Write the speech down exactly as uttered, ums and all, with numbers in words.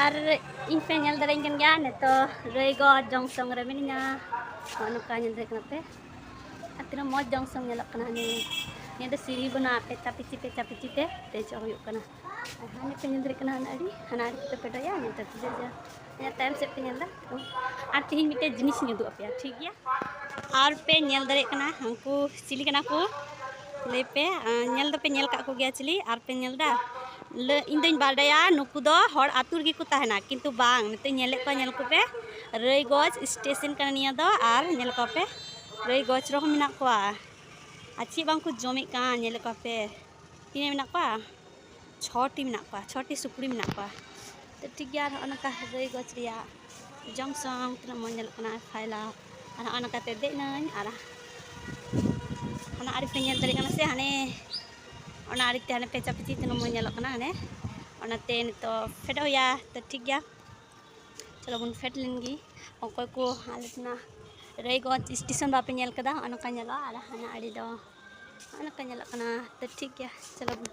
ᱟᱨ ᱤᱧ ᱯᱮ ᱧᱮᱞ ᱫᱟᱲᱮᱭᱟᱹᱧ ᱠᱟᱱ ᱜᱮᱭᱟ, ᱱᱤᱛᱚᱜ ᱨᱟᱹᱭᱜᱚᱸᱡᱽ ᱡᱚᱝᱥᱚᱱ ᱨᱮ ᱢᱤᱱᱟᱹᱧᱟ᱾ ᱱᱚᱜᱼᱚ ᱱᱚᱝᱠᱟ ᱧᱮᱞ ᱫᱟᱲᱮᱭᱟᱜ ᱠᱟᱱᱟ ᱯᱮ, ᱟᱨ ᱛᱤᱱᱟᱹᱜ ᱢᱚᱡᱽ ᱡᱚᱝᱥᱚᱱ ᱧᱮᱞᱚᱜ ᱠᱟᱱᱟ᱾ ᱱᱤᱭᱟᱹ ᱱᱤᱭᱟᱹ ᱫᱚ ᱥᱤᱲᱤ ᱵᱟᱹᱱᱩᱜᱼᱟ, ᱯᱮᱪᱟ ᱯᱤᱪᱤ ᱯᱮᱪᱟ ᱯᱤᱪᱤ ᱛᱮ ᱫᱮᱡᱚᱜ ᱦᱩᱭᱩᱜ ᱠᱟᱱᱟ᱾ ᱟᱨ ᱦᱟᱱᱮ ᱯᱮ ᱧᱮᱞ ᱫᱟᱲᱮᱭᱟᱜ ᱠᱟᱱᱟ, ᱦᱟᱱᱟ ᱟᱹᱰᱤ ᱦᱟᱱᱟ ᱟᱹᱰᱤ ᱠᱚ ᱯᱮ ᱯᱮᱰᱚᱜᱼᱟ, ᱱᱤᱛᱚᱜ ᱯᱮ ᱫᱮᱡᱚᱜᱼᱟ᱾ ᱤᱧᱟᱹᱜ ᱛᱟᱭᱚᱢ ᱥᱮᱫ ᱯᱮ ᱧᱮᱞ ᱮᱫᱟ᱾ ᱟᱨ ᱛᱮᱦᱮᱧ ᱢᱤᱫᱴᱮᱡ ᱡᱤᱱᱤᱥ ᱤᱧ ᱩᱫᱩᱜ ᱟᱯᱮᱭᱟ, ᱴᱷᱤᱠ ᱜᱮᱭᱟ? ᱟᱨ ᱯᱮ ᱧᱮᱞ ᱫᱟᱲᱮᱭᱟᱜ ᱠᱟᱱᱟ, ᱦᱟᱹᱱᱠᱩ ᱪᱤᱞᱤ ᱠᱟᱱᱟ ᱠᱚ? ᱞᱟᱹᱭ ᱯᱮ, ᱟᱸ, ᱧᱮᱞ ᱫᱚᱯᱮ ᱧᱮᱞ ᱠᱟᱜ ᱠᱚᱜᱮᱭᱟ ᱪᱤᱞᱤ? ᱟᱨ ᱯᱮ ᱧᱮᱞ ᱮᱫᱟ? ᱞᱟᱹ-, ᱤᱧ ᱫᱚᱧ ᱵᱟᱰᱟᱭᱟ ᱱᱩᱠᱩ ᱫᱚ ᱦᱚᱲ ᱟᱹᱛᱩ ᱨᱮᱜᱮ ᱠᱚ ᱛᱟᱦᱮᱱᱟ, ᱠᱤᱱᱛᱩ ᱵᱟᱝ, ᱱᱤᱛᱚᱜ ᱧᱮᱞᱮᱫ ᱠᱚᱣᱟ, ᱧᱮᱞ ᱠᱚᱯᱮ, ᱨᱟᱹᱭᱜᱚᱸᱡᱽ ᱥᱴᱮᱥᱚᱱ ᱠᱟᱱᱟ ᱱᱤᱭᱟᱹ ᱫᱚ᱾ ᱟᱨ ᱧᱮᱞ ᱠᱚᱣᱟ ᱯᱮ, ᱨᱟᱹᱭᱜᱚᱸᱡᱽ ᱨᱮᱦᱚᱸ ᱢᱮᱱᱟᱜ ᱠᱚᱣᱟ᱾ ᱟᱨ ᱪᱮᱫ ᱵᱟᱝ ᱠᱚ ᱡᱚᱢᱮᱫ ᱠᱟᱱ, ᱧᱮᱞᱮᱫ ᱠᱚᱣᱟ ᱯᱮ, ᱛᱤᱱᱟᱹᱜ ᱢᱮᱱᱟᱜ ᱠᱚᱣᱟ? ᱪᱷᱚᱴᱤ ᱢᱮᱱᱟᱜ ᱠᱚᱣᱟ, ᱪᱷᱚᱴᱤ ᱥᱩᱠᱨᱤ ᱢᱮᱱᱟᱜ ᱠᱚᱣᱟ᱾ ᱛᱚ ᱴᱷᱤᱠ ᱜᱮᱭᱟ, ᱟᱨ ᱦᱚᱸᱜᱼᱚ ᱱᱚᱝᱠᱟ ᱨᱟᱹᱭᱜᱚᱸᱡᱽ ᱨᱮᱭᱟᱜ ᱡᱚᱝᱥᱚᱱ ᱛᱤᱱᱟᱹᱜ ᱢᱚᱡᱽ ᱧᱮᱞᱚᱜ ᱠᱟᱱᱟ, ᱯᱷᱟᱭᱞᱟ᱾ ᱟᱨ ᱦᱚᱸᱜᱼᱚ ᱱᱚᱝᱠᱟᱛᱮ ᱫᱮᱡ ᱱᱟᱹᱧ, ᱟᱨ ᱦᱟᱱᱟ ᱟᱲᱮ ᱯᱮ ᱧᱮᱞ ᱫᱟᱲᱮᱭᱟᱜ ᱠᱟᱱᱟ ᱥᱮ, ᱦᱟᱱᱮ ᱚᱱᱟ ᱟᱲᱮᱛᱮ ᱦᱟᱱᱮ ᱯᱮᱪᱟ ᱯᱤᱪᱤ ᱛᱤᱱᱟᱹᱜ ᱢᱚᱡᱽ ᱧᱮᱞᱚᱜ ᱠᱟᱱᱟ ᱦᱟᱱᱮ᱾ ᱚᱱᱟᱛᱮ ᱱᱤᱛᱚᱜ ᱯᱷᱮᱰᱚᱜ ᱦᱩᱭᱩᱜᱼᱟ᱾ ᱛᱚ ᱴᱷᱤᱠ ᱜᱮᱭᱟ, ᱪᱚᱞᱚ ᱵᱚᱱ ᱯᱷᱮᱰ ᱞᱮᱱ ᱜᱮ᱾ ᱚᱠᱚᱭ ᱠᱚ ᱟᱞᱮ ᱥᱮᱱᱟᱜ ᱨᱟᱹᱭᱜᱚᱸᱡᱽ ᱥᱴᱮᱥᱚᱱ ᱵᱟᱯᱮ ᱧᱮᱞ ᱠᱟᱫᱟ, ᱚᱱᱠᱟ ᱧᱮᱞᱚᱜᱼᱟ᱾ ᱟᱨ ᱦᱟᱱᱟ ᱟᱲᱮ ᱫᱚ ᱚᱱᱠᱟ ᱧᱮᱞᱚᱜ ᱠᱟᱱᱟ᱾ ᱛᱚ ᱴᱷᱤᱠ ᱜᱮᱭᱟ, ᱪᱚᱞᱚ ᱵᱚᱱ